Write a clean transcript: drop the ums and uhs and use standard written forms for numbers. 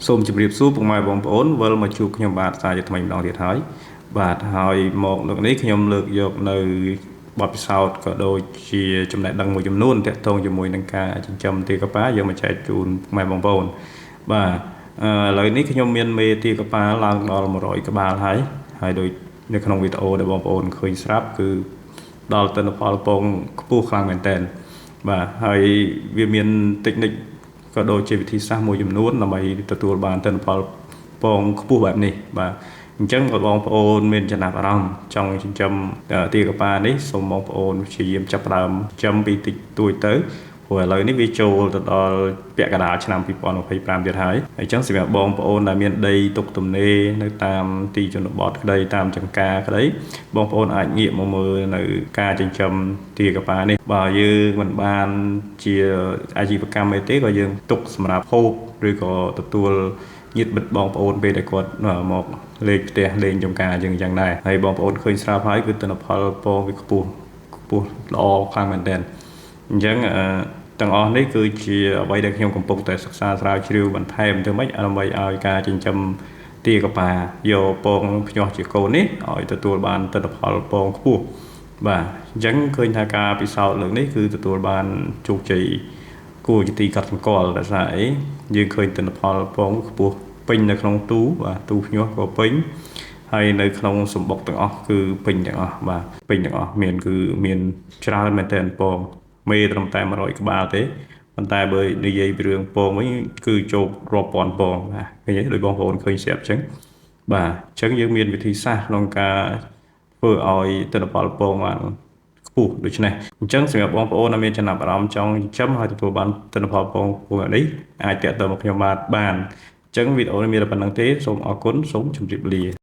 សូមជម្រាបសួរពុកម៉ែបងប្អូនវិលមកជួបខ្ញុំបាទសាជាថ្មីម្ដងទៀតហើយបាទហើយមកលើកនេះខ្ញុំលើកយកនៅបទពិសោធន៍ក៏ដូចជាចំណេះដឹងមួយចំនួនទាក់ទងជាមួយនឹងការចិញ្ចឹមទាកាប៉ាយកមកចែកជូនពុកម៉ែបងប្អូនបាទឥឡូវនេះខ្ញុំមានមេទាកាប៉ាឡើងដល់100ក្បាលហើយហើយដូចនៅក្នុងវីដេអូដែលបងប្អូនឃើញស្រាប់គឺដល់ទិន្នផលពងខ្ពស់ខ្លាំងមែនទែនបាទហើយវាមានតិចនិច ក៏ដូចជាវិធីសាស្ត្រមួយចំនួនដើម្បីទទួលបានទិន្នផលពងខ្ពស់បែបនេះបាទអញ្ចឹងបើបងប្អូនមានចំណាប់អារម្មណ៍ចង់ចិញ្ចឹមទាកាប៉ានេះសូមបងប្អូនព្យាយាមចាប់ផ្ដើមចិញ្ចឹមពីតិចតួចទៅព្រោះឥឡូវនេះវាចូលទៅដល់ពាក់កណ្ដាលឆ្នាំ2025ទៀតហើយអញ្ចឹងសម្រាប់បងប្អូនដែលមានដីទុកទំនេរនៅតាមទីជនបទក្តីតាមចង្ការក្តីបងប្អូនអាចងាកមកមើលនៅការចិញ្ចឹមទាកាប៉ានេះបើយើងមិនបានជាអាជីវកម្មអីទេក៏យើងទុកសម្រាប់ហូបឬក៏ទទួលញាតិមិត្តបងប្អូនពេលដែលគាត់មកលេងផ្ទះលេងចំការយើងអញ្ចឹងដែរហើយបងប្អូនឃើញស្រាប់ហើយគឺទិន្នផលពងវាខ្ពស់ខ្ពស់ល្អខ្លាំងមែនទែនអញ្ចឹងអឺទាំងអស់នេះគឺជាអ្វីដែលខ្ញុំកំពុងតែសិក្សាស្រាវជ្រាវបន្ថែមទៅម៉េចដើម្បីឲ្យការចិញ្ចឹមទាកាប៉ាយកពងភ្ញាស់ជាកូននេះឲ្យទទួលបានទិន្នផលពងខ្ពស់បាទអញ្ចឹងឃើញថាការពិសោធន៍លើកនេះគឺទទួលបានជោគជ័យគួរជាទីកត់សម្គាល់ដោយសារអីយើងឃើញទិន្នផលពងខ្ពស់ពេញនៅក្នុងទូបាទទូភ្ញាស់ក៏ពេញហើយនៅក្នុងសម្បុកទាំងអស់គឺពេញទាំងអស់បាទពេញទាំងអស់មានគឺមានច្រើនមែនទែនពងមេត្រឹមតែ100ក្បាលទេប៉ុន្តែបើនិយាយពីរឿងពងវិញគឺចូលរាប់ពាន់ពងបាទឃើញទេដូចបងប្អូនឃើញស្រាប់អញ្ចឹងបាទអញ្ចឹងយើងមានវិធីសាស្ត្រក្នុងការធ្វើឲ្យទិន្នផលពងបានខ្ពស់ដូច្នេះអញ្ចឹងសម្រាប់បងប្អូនដែលមានចំណាប់អារម្មណ៍ចង់ចិញ្ចឹមហើយទទួលបានទិន្នផលពងខ្ពស់បែបនេះអាចទាក់ទងមកខ្ញុំបាទបានអញ្ចឹងវីដេអូនេះមានតែប៉ុណ្្នឹងទេសូមអរគុណសូមជម្រាបលា។